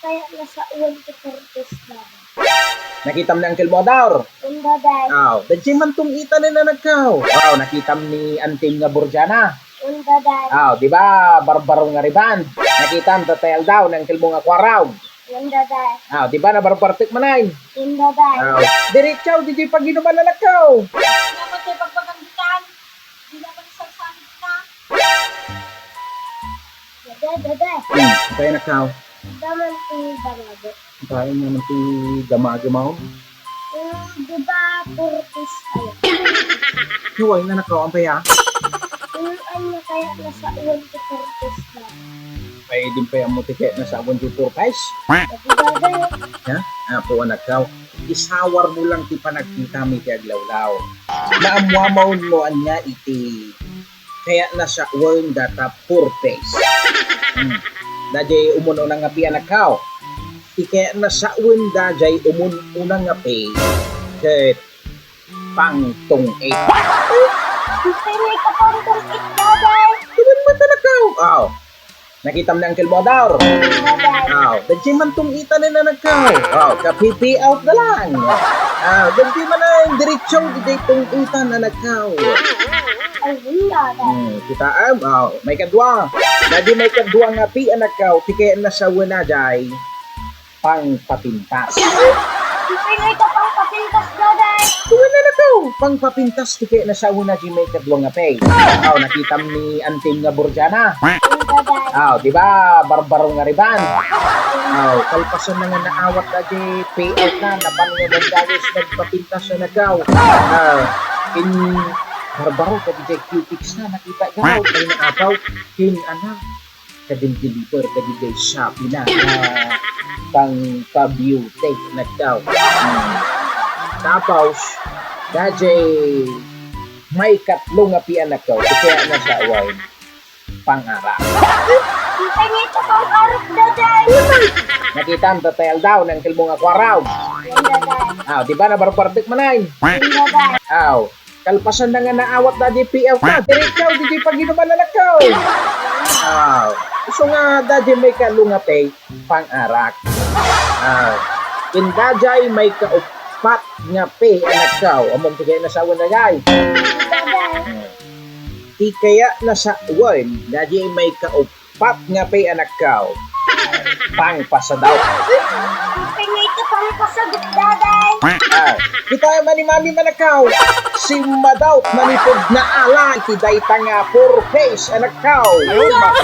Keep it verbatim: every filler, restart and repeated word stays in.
Kayatna sawen ti purpose na. Nakitam ni Uncle mo, Ador? Wen, Daday. Aw, dadjay man tong-itan, anakko. Aw, nakitam ni Antim nga Borgiana? Wen, Daday. Aw, di ba, barbaro nga riband? Nakitam, tatay aldaw, ni Uncle mo nga kuaraw? Wen, Daday. Aw, di ba, nabarbartek manen? Wen, Daday. Aw, diretso, didiay pag-inuman, anakko. Dapat kay pagpagambitan. Di dapat isagsamit ka. Daday, Daday. Hmm, kaya na kao. Daman ti damago. Kaya nga man ti damago, mao. Hmm, di ba, purpose kayo? Huway na nakaw, ang paya? Hmm, ano kaya nasawan ti purpose na? Ay, di pa yan mo ti kaya nasawan ti purpose? Daday, Daday. Ha? Apo, anakko. Isawar mo lang ti panagkitam iti aglawlaw. Maammuamon no ania iti kayatna sawen data purpose. Hmm. Daydiay umun-unang api, anakko. Ti kayatna sawen daydiay umun-unang api ket pangtung-it. Daydiay ket pangtung-it, Daday. Diman met, anakko. Aw. Nakitam ni Uncle mo, Ador? Daday. Aw, daydiay man tong-itan, anakko. Aw, ka-pay out na lang. Aw, daydiay man ang diretso, daydiay tong-itan, anakko. Ay, wala, Daday. Hmm, kitaem, aw, maikadua. Daydiay maikadua nga api, anakko, ti kayatna sawen daydiay pangpapintas. Daydiay ket pangpapintas, Daday. Kuwan na to, pangpapintas ti kayatna sawen daydiay maikadua nga api. Aw, nakitam ni Antim nga Borgiana? Wen, Daday. Aw, di ba, barbaro nga riband? Aw, kalpasan na nga naawat daydiay pay out na, napan nga nagdagos, nagpapintas, anakko. Aw, ken barbaro kadaydiay cutex na, nakita, gaw, ay naapaw, ken anak. Kadin deliver dagiti Shopee na, ah, pangpa-beauty, anakko. Hmm. Tapos, daydiay maikatlo nga api, anakko, ti kayatna sawen, pang-arak. Daydiay ket pang-arak, Daday. Nakitam, tatay aldaw, ni Uncle mo nga kuaraw? Wen, Daday. Aw, di ba, nabarbartek manen? Wen, Daday. Aw, kalpasan na nga naawat daydiay pay out na. Diretso, daydiay pag-inuman, anakko. Aw, isu nga daydiay maikatlo nga api, pang-arak. Aw, ken daydiay maikauppat nga api, anakko. Ammom ti kayatna sawen daydiay? Daday. Ti kayatna sawen, daydiay maikaup- pat nga api, anakko. Pangpasadaw. Daydiay ket pangpasadok, Daday. Ah, kitaem ni Mami, anakko. Simmadaw manipud naala iti dayta nga purpose, anakko. Ayun, ma-